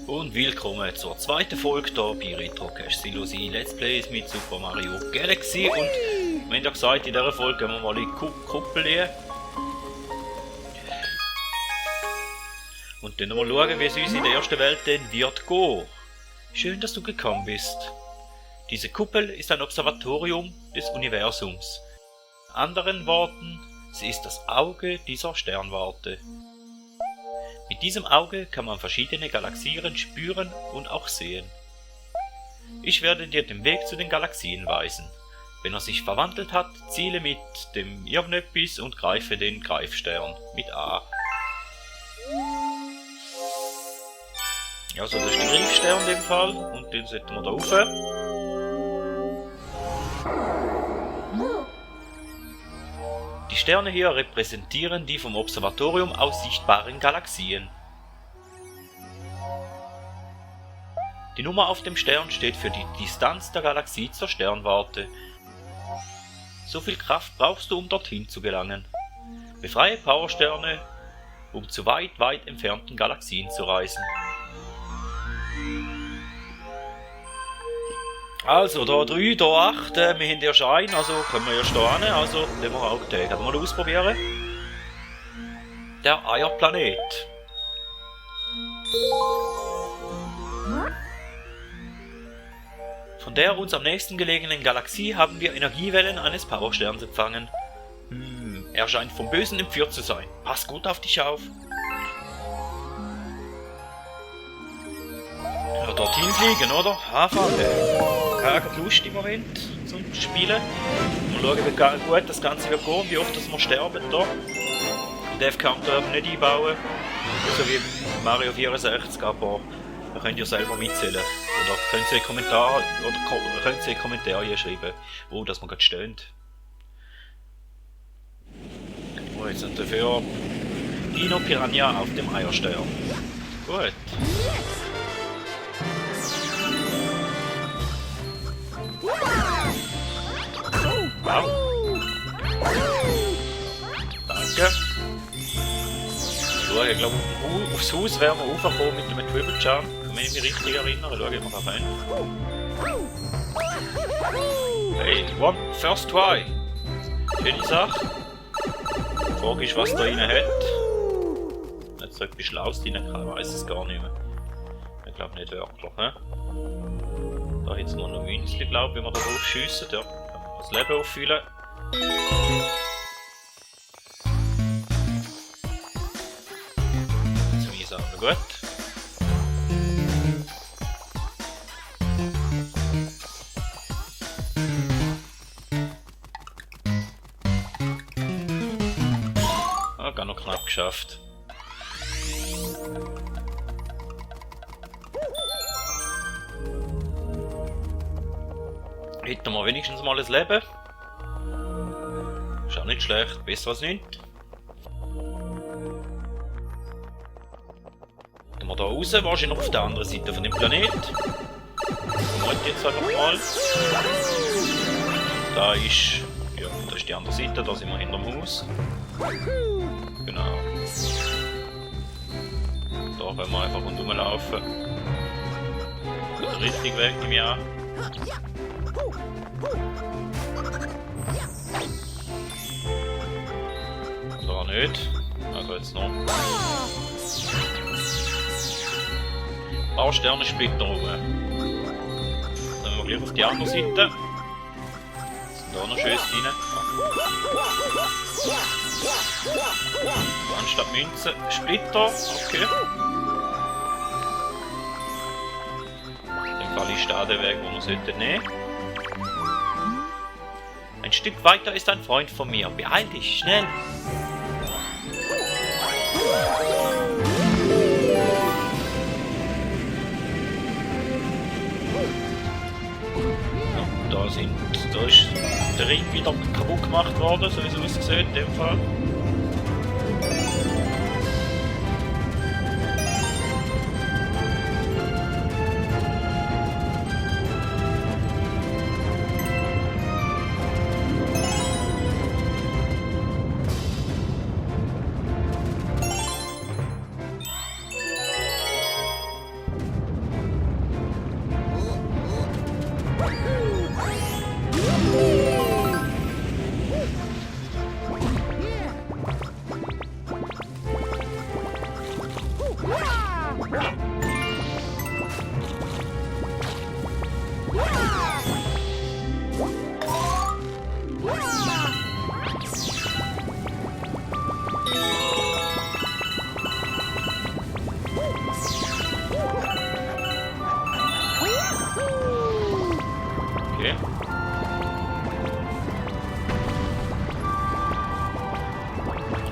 Und willkommen zur zweiten Folge hier bei Retrocache Silosi Let's Plays mit Super Mario Galaxy. Und wir haben ja gesagt, in dieser Folge gehen wir mal in die Kuppel hier. Und dann mal schauen, wie es uns in der ersten Welt denn wird gehen. Schön, dass du gekommen bist. Diese Kuppel ist ein Observatorium des Universums. In anderen Worten, sie ist das Auge dieser Sternwarte. Mit diesem Auge kann man verschiedene Galaxien spüren und auch sehen. Ich werde dir den Weg zu den Galaxien weisen. Wenn er sich verwandelt hat, ziele mit dem irgendetwas und greife den Greifstern mit A. Also das ist der Greifstern in dem Fall und den sollten wir da rauf. Die Sterne hier repräsentieren die vom Observatorium aus sichtbaren Galaxien. Die Nummer auf dem Stern steht für die Distanz der Galaxie zur Sternwarte. So viel Kraft brauchst du, um dorthin zu gelangen. Befreie Powersterne, um zu weit entfernten Galaxien zu reisen. Also, da 3, da 8, wir haben erst einen, also können wir erst da hin, also den wir auch den mal ausprobieren. Der Eierplanet. Von der uns am nächsten gelegenen Galaxie haben wir Energiewellen eines Powersterns empfangen. Er scheint vom Bösen entführt zu sein. Pass gut auf dich auf. Ja, dorthin fliegen, oder? Anfangen. Keine Lust im Moment zum Spielen. Mal schauen, wie gut das Ganze wird gehen, wie oft dass wir sterben hier. Den Death-Counter nicht einbauen, so wie Mario 64, aber da könnt ihr selber mitzählen. Oder könnt ihr in Kommentare hier schreiben, wo das man gerade stöhnt. Oh, jetzt sind dafür Dino Piranha auf dem Eierstern. Gut. Wow. Danke. So, ich glaube, aufs Haus wären wir raufgekommen mit dem Triple Jump. Wenn ich mich richtig erinnere, schaue ich mal da rein. Hey, first try. Schöne Sache. Die Frage ist, was da rein hat. Nicht so etwas Schlaues drin, ich weiß es gar nicht mehr. Ich glaube nicht wirklich, ne? Da hat es noch Münzchen, glaube ich, wenn wir da drauf schiessen. Ja, kann man das Leben auffüllen. Zum Einsammeln, gut. Ah, gar noch knapp geschafft. Hätten wir wenigstens mal ein Leben. Ist auch nicht schlecht, besser als nichts. Gehen wir da raus, wahrscheinlich auf der anderen Seite von dem Planet. Vermute jetzt einfach mal. Da ist. Ja, da ist die andere Seite, da sind wir hinterm Haus. Genau. Da können wir einfach rundherum laufen. Der richtige Weg im Jahr. Da nicht. Also jetzt noch. Ein paar Sternensplitter rum. Dann gehen wir gleich auf die andere Seite. Sind da noch Schöss rein. Anstatt Münzen Splitter. Okay. In dem Fall ist da der Weg, wo wir sollten nehmen. Ein Stück weiter ist ein Freund von mir. Beeil dich, schnell! Ja, da ist der Ring wieder kaputt gemacht worden, so wie es aussieht in dem Fall. Okay.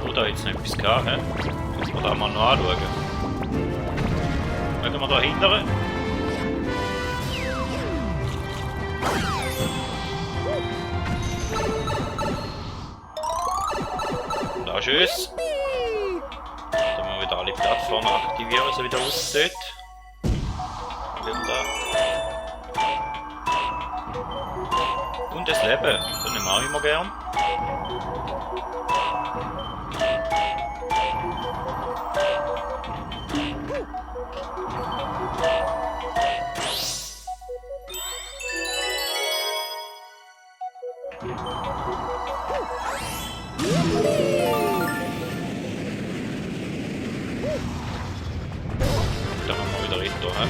Oh, da jetzt noch etwas gehabt, hä? Müssen wir da mal noch anschauen. Schauen wir da hinten. Da ist es. Da müssen wir wieder alle Plattformen aktivieren, so wie das aussieht. Und das Leben, das nehmen wir auch immer gern. Da haben wir wieder Ritter, hä?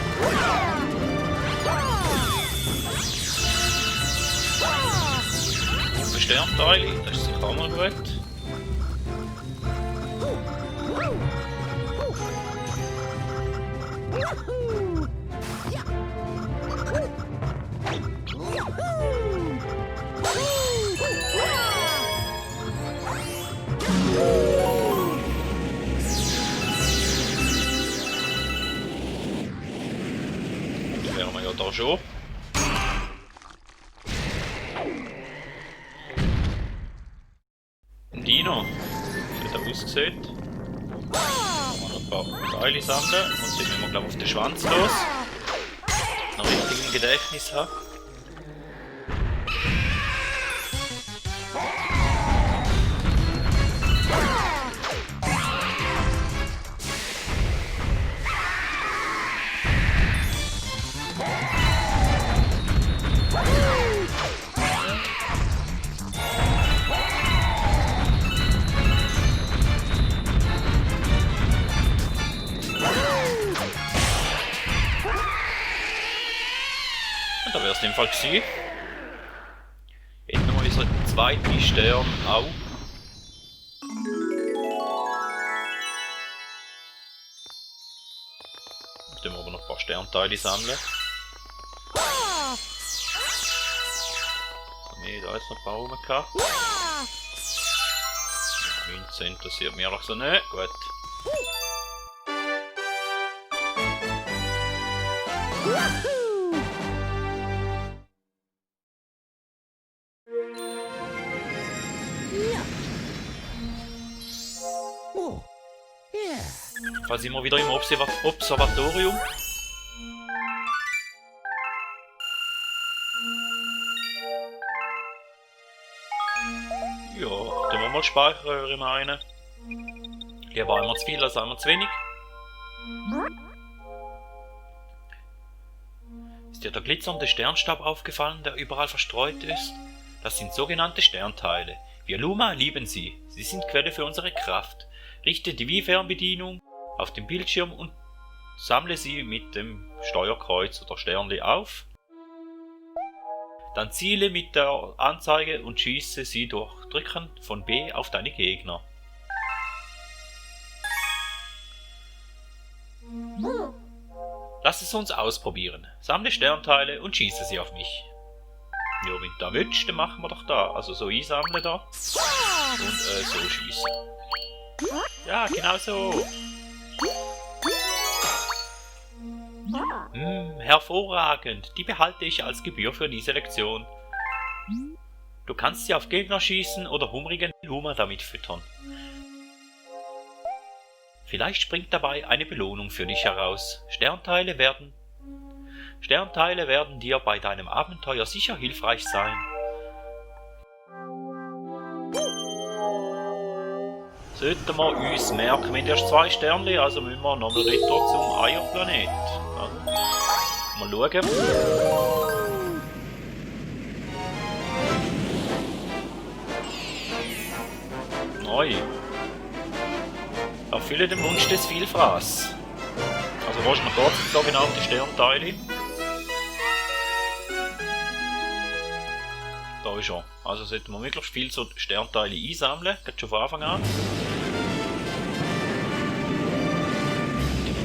Sternteile, das ist sicher auch mal gut. Das wären wir ja da schon. Dino, so hat er ausgesehen. Da haben wir noch ein paar Teile sammeln und dann müssen wir, glaube ich, auf den Schwanz los. Noch richtig im Gedächtnis haben. Da wäre es in dem Fall gewesen. Jetzt nochmal unseren zweiten Stern auch. Dann müssen wir noch ein paar Sternteile sammeln. Ne, da ist noch ein paar rum gehabt. Münze interessiert mich so nicht. Gut. Da sind wir wieder im Observatorium. Ja, dann wollen wir mal Speicherröhre meinen. Lieber einmal zu viel als einmal zu wenig. Ist dir der glitzernde Sternstab aufgefallen, der überall verstreut ist? Das sind sogenannte Sternteile. Wir Luma lieben sie. Sie sind Quelle für unsere Kraft. Richte die Wii-Fernbedienung auf dem Bildschirm und sammle sie mit dem Steuerkreuz oder Sternli auf. Dann ziele mit der Anzeige und schieße sie durch Drücken von B auf deine Gegner. Lass es uns ausprobieren. Sammle Sternteile und schieße sie auf mich. Ja, wenn du da willst, dann machen wir doch da. Also so einsammeln da und so schießen. Ja, genau so. Hervorragend. Die behalte ich als Gebühr für diese Lektion. Du kannst sie auf Gegner schießen oder hungrigen Luma damit füttern. Vielleicht springt dabei eine Belohnung für dich heraus. Sternteile werden dir bei deinem Abenteuer sicher hilfreich sein. Sollten wir uns merken, wir haben erst 2 Sterne, also müssen wir nochmal retour zum Eierplanet. Mal schauen. Neu. Erfülle den Wunsch des Vielfraß. Also wo geht es so genau auf die Sternteile? Da ist er. Also sollten wir möglichst viel so Sternteile einsammeln, gerade schon von Anfang an.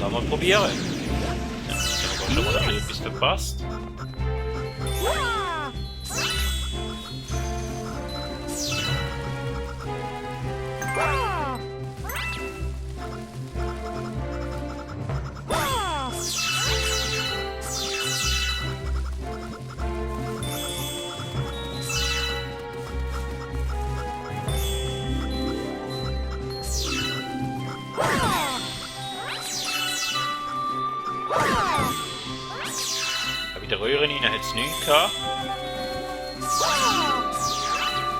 Das mal probieren. Ja, da haben wir schon mal etwas verpasst. Bei der Röhren rein hat es nichts gehabt.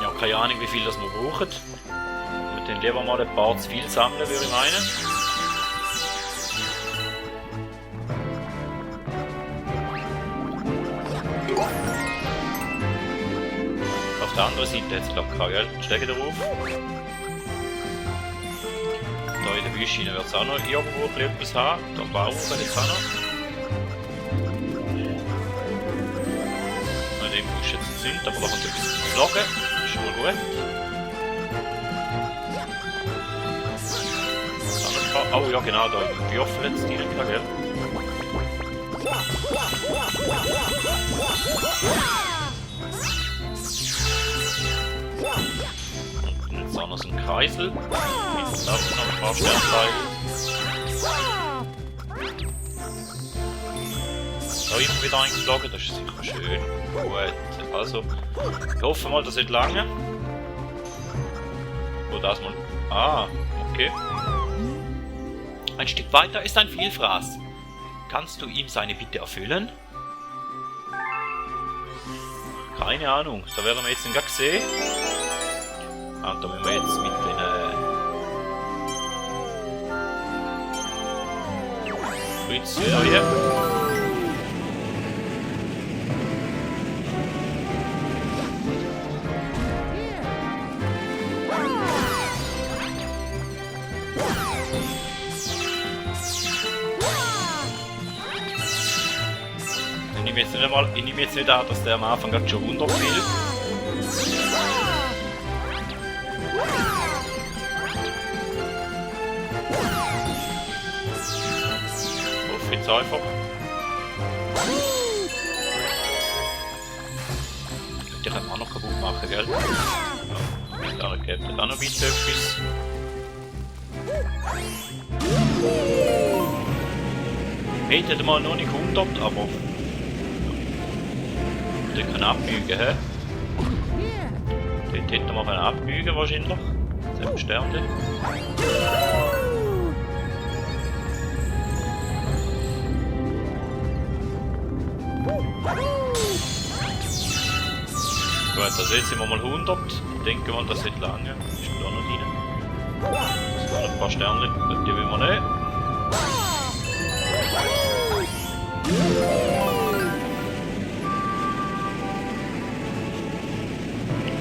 Ja, keine Ahnung wie viel das wir brauchen. Wir dann lieber mal ein paar zu viel sammeln, würde ich meinen. Auf der anderen Seite hat es glaube ich kein Geld. Steigen darauf. Da in der Wüste wird es auch noch irgendwo etwas haben. Da bauen wir jetzt auch noch. Den musst du jetzt zünden, aber da kommt etwas geflogen. Das ist schon mal gut. Oh ja genau, da im Würfel jetzt rein, gell? Und jetzt auch noch so ein Kreisel. Jetzt auch noch ein paar Sternteile. Da immer wieder eingeflogen, das ist sicher schön. Gut, also ich hoffe mal, das wird lange. Oder das mal. Ah, okay. Ein Stück weiter ist ein Vielfraß. Kannst du ihm seine Bitte erfüllen? Keine Ahnung, da werden wir jetzt den Gag sehen. Ah, da müssen wir jetzt mit den Fritzchen. Ich nehme jetzt nicht an, dass der am Anfang gerade schon 100 will. Ich hoffe jetzt einfach. Den können wir auch noch kaputt machen, gell? Ja, da gibt es auch noch ein bisschen etwas. Ich hätte mal noch nicht 100, aber den können abbügen, hä? Den hätten wir abbügen wahrscheinlich. Sterne. Gut, also jetzt sind wir mal 100. Ich denke mal, das wird lange. Ist da noch rein. Das waren ein paar Sterne. Die will man nicht.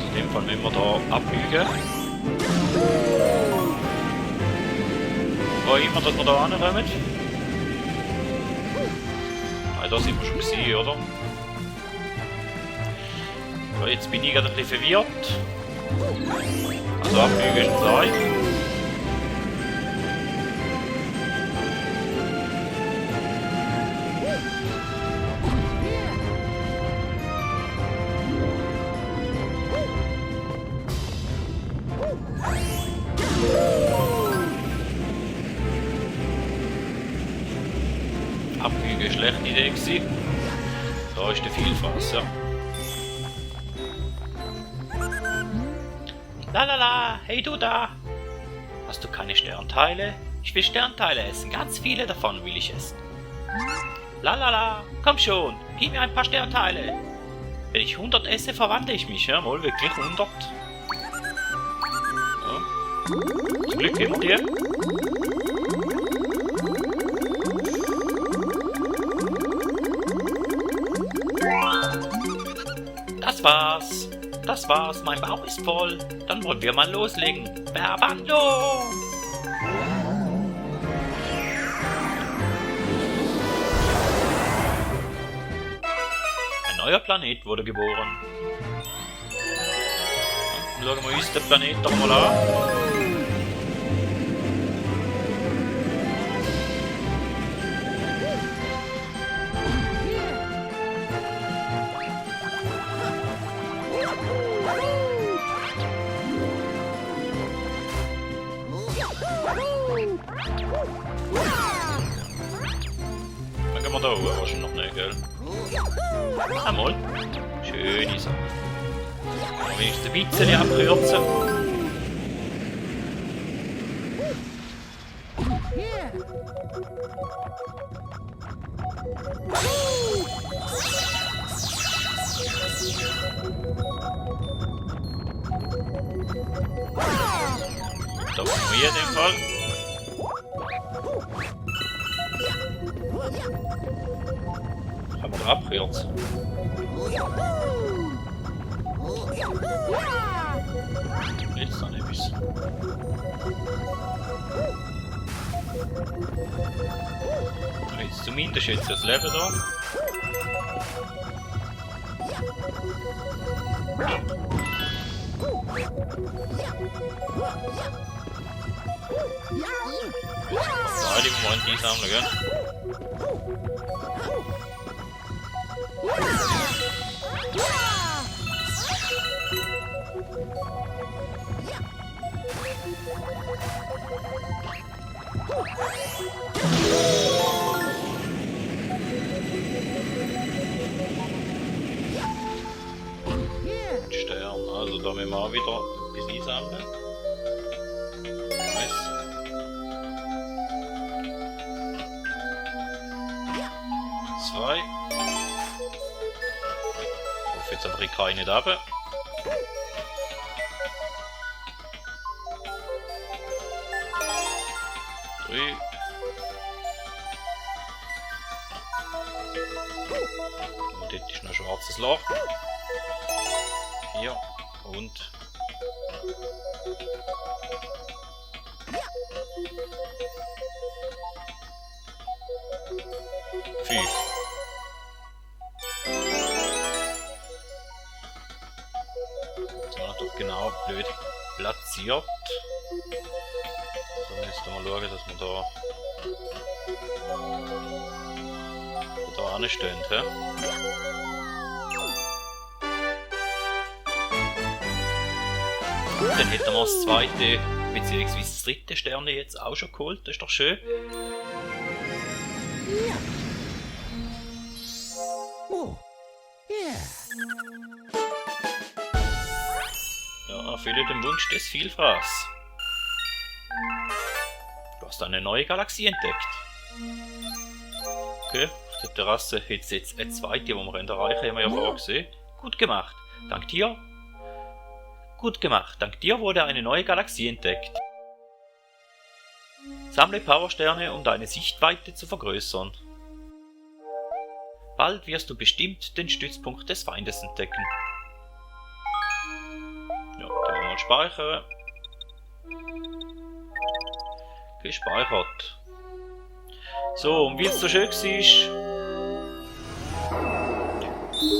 In dem Fall müssen wir da abbügen. Wo immer, dass wir da ankommen. Da sind wir schon gewesen, oder? So, jetzt bin ich gerade ein bisschen verwirrt. Also abbügen ist Zeit. Abbiegen war eine schlechte Idee gewesen. Da ist der Vielfraß, ja. Lalala, hey du da! Hast du keine Sternteile? Ich will Sternteile essen, ganz viele davon will ich essen. Lalala, komm schon, gib mir ein paar Sternteile. Wenn ich 100 esse, verwandle ich mich, ja, mal wirklich 100. Ja. Zum Glück immer dir. Das war's, mein Bauch ist voll. Dann wollen wir mal loslegen. Verbandlung! neuer Planet wurde geboren. Dann schauen wir uns den Planeten doch mal an. Dann gehen wir da oben wahrscheinlich noch nicht, gell? Einmal. Schöne Sache. Wenigstens ein bisschen abkürzen. Da kommen wir in dem Fall. Kann man abkürzen. Jetzt noch etwas. Jetzt zumindest jetzt das Leben da. Ja, die wollen die sammeln, gell? Stern, also da müssen wir auch wieder etwas einsammeln. Nice. Zwei. Ich hoffe jetzt aber ich kann nicht runter. Drei. Und dort ist noch ein schwarzes Loch. 4 und 5. Das war doch genau blöd platziert. So, müssen wir mal schauen, dass wir da anstehen. He? Dann hätten wir das zweite bzw. das dritte Sterne jetzt auch schon geholt, das ist doch schön. Ja, erfülle den Wunsch des Vielfraß. Du hast eine neue Galaxie entdeckt. Okay, auf der Terrasse hat es jetzt eine zweite, die wir erreichen, haben wir ja vorher gesehen. Gut gemacht. Dank dir. Gut gemacht. Dank dir wurde eine neue Galaxie entdeckt. Sammle Powersterne, um deine Sichtweite zu vergrößern. Bald wirst du bestimmt den Stützpunkt des Feindes entdecken. Ja, den wollen wir mal speichern. Gespeichert. So, und wie es so schön war,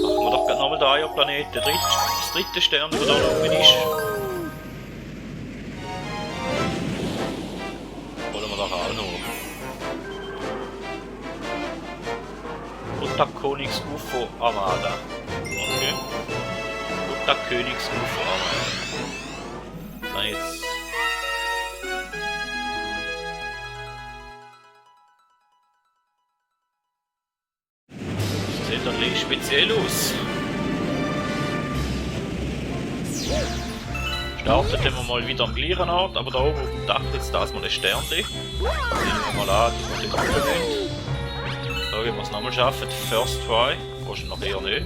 machen wir doch gerade nochmal den Eierplanet, das dritte Stern, der da oben ist. Wollen wir doch auch noch. Königs UFO Armada. Okay. Königs UFO Armada. Nice. Das sieht ein wenig speziell aus. Startet wir mal wieder am gleichen Ort, aber da oben auf dem Dach jetzt das mal ein Sternchen. Nehmen wir mal an, dass wir dort runtergehen. Da gehen wir es nochmal schaffen. First try. Wahrscheinlich noch eher nicht.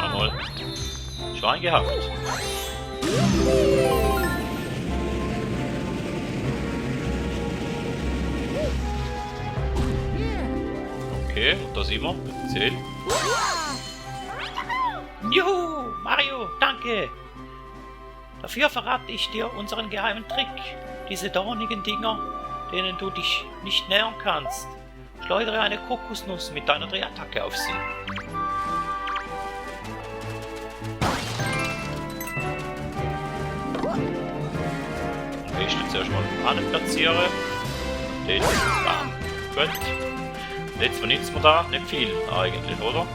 Einmal. Schwein gehabt. Okay, und da sind wir. 10. Juhu, Mario, danke. Dafür verrate ich dir unseren geheimen Trick. Diese dornigen Dinger, denen du dich nicht nähern kannst, Schleudere eine Kokosnuss mit deiner Drehattacke auf sie. Den besten zuerst mal anplatzieren. Den, bam, gut. Und jetzt benutzt man da nicht viel eigentlich, oder?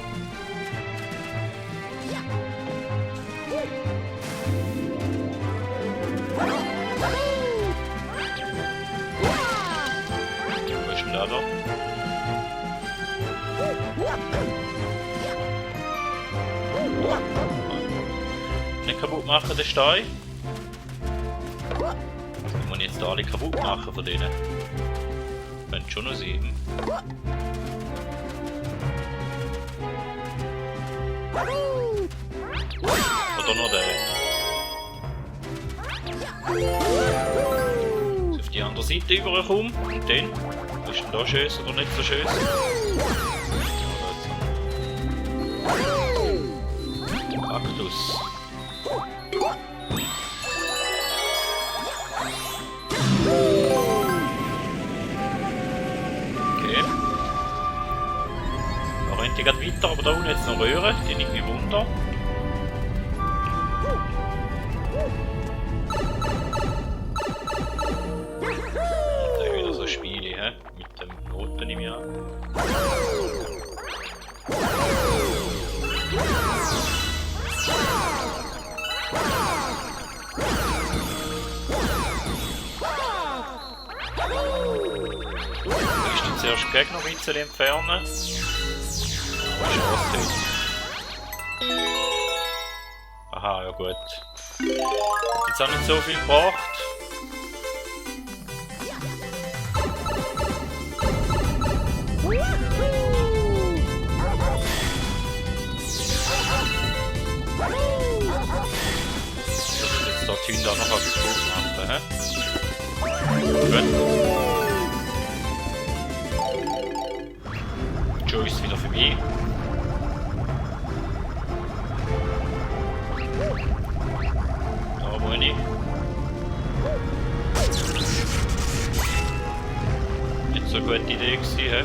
Wo ist denn der da? Nicht kaputt machen, den Stein. Das muss man jetzt alle kaputt machen von denen. Könnte schon noch sein. Oder noch der. Jetzt auf die andere Seite überkommen. Und dann. Was ist denn da schön oder nicht so schön? Kaktus. Okay. Da rennt die gerade weiter, aber da unten jetzt noch Röhre, die nimmt mich Wunder. Und dann wieder so Spiele, hä? Mit dem Noten im Jahr. Zuerst Gegner ein bisschen entfernen. Aha, ja gut. Jetzt auch nicht so viel gebracht. Ich jetzt dort hinten auch noch was gut machen, hä? Gut. Joe ist wieder für mich. Da muss ich. Nicht so eine gute Idee gewesen, hä?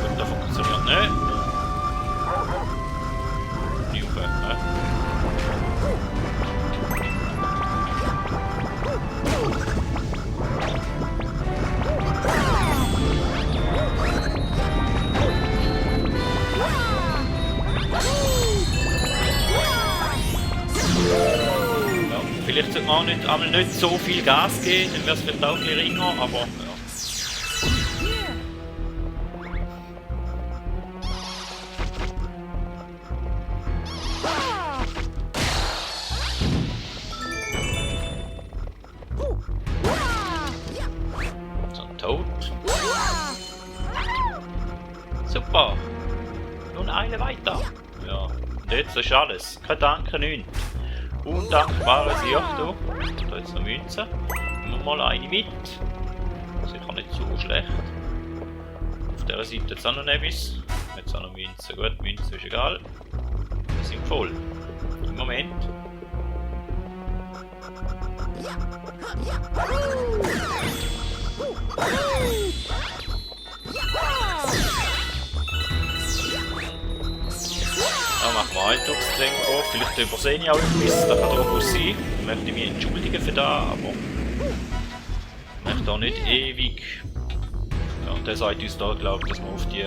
Gut, das funktioniert nicht. Nicht aufhören, hä? Vielleicht sollte man auch nicht so viel Gas geben, dann wäre es vielleicht auch geringer, aber ja. So, tot. Super. Nun eine weiter. Ja, und jetzt ist alles. Kein Danke, nichts. Undankbare Sicht, da jetzt noch Münzen. Nehmen wir mal eine mit. Sicher nicht so schlecht. Auf dieser Seite jetzt auch noch etwas. Jetzt auch noch Münzen. Gut, Münzen ist egal. Wir sind voll. Im Moment. Da machen wir Eindruckstempo. Vielleicht übersehe ich auch etwas, das kann durchaus sein. Ich möchte mich entschuldigen für das, aber ich möchte auch nicht ewig. Ja, und der sagt uns da, glaube ich, dass wir auf die.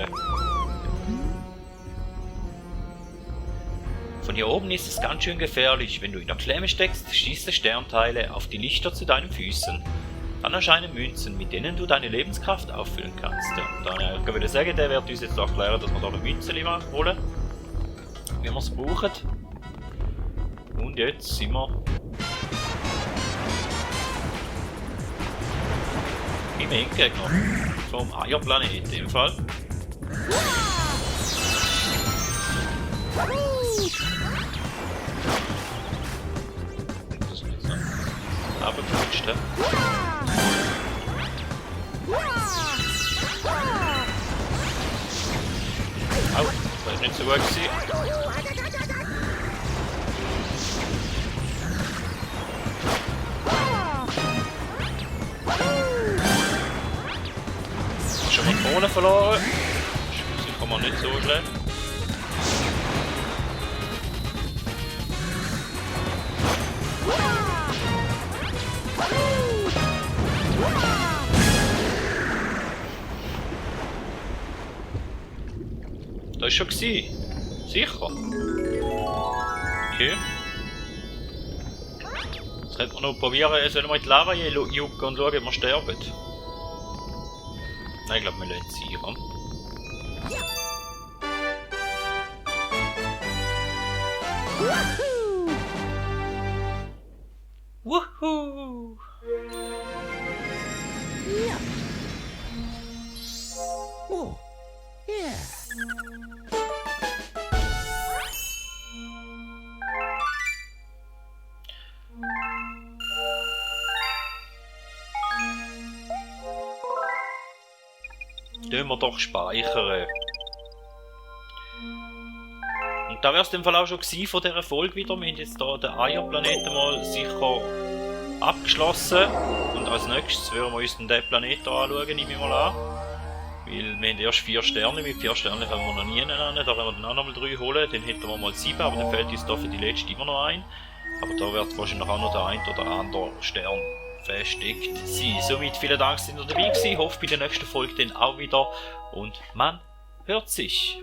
Von hier oben ist es ganz schön gefährlich. Wenn du in der Klemme steckst, schießen Sternteile auf die Lichter zu deinen Füßen. Dann erscheinen Münzen, mit denen du deine Lebenskraft auffüllen kannst. Ja, dann würde ich sagen, der wird uns jetzt erklären, dass wir da eine Münze holen. Wie wir es brauchen. Und jetzt sind wir im Endgegner vom Eierplanet im Fall. Das ist jetzt ein Abendgerutscht. Au, das ist nicht so gut gewesen. Kanonen verloren. Das ist sicher mal nicht so schlecht. Das war schon gewesen. Sicher. Okay. Jetzt könnte man noch probieren, sollen wir in die Lava jucken und schauen, ob wir sterben. Nein, ich glaube, wir lassen es sein, oder? Wuhu! Yeah. Oh, yeah. Tun wir doch speichern. Und da wäre es im Fall auch schon gewesen von dieser Folge wieder. Wir haben jetzt hier den Eierplaneten mal sicher abgeschlossen. Und als nächstes würden wir uns den Planeten anschauen, nehme ich mal an. Weil wir haben erst 4 Sterne, mit 4 Sternen können wir noch nie nennen. Da können wir dann auch noch mal 3 holen, dann hätten wir mal 7, aber dann fehlt uns da für die letzte immer noch ein. Aber da wird wahrscheinlich auch noch der ein oder andere Stern versteckt sein. Somit vielen Dank, dass ihr dabei gewesen. Ich hoffe bei der nächsten Folge dann auch wieder. Und man hört sich.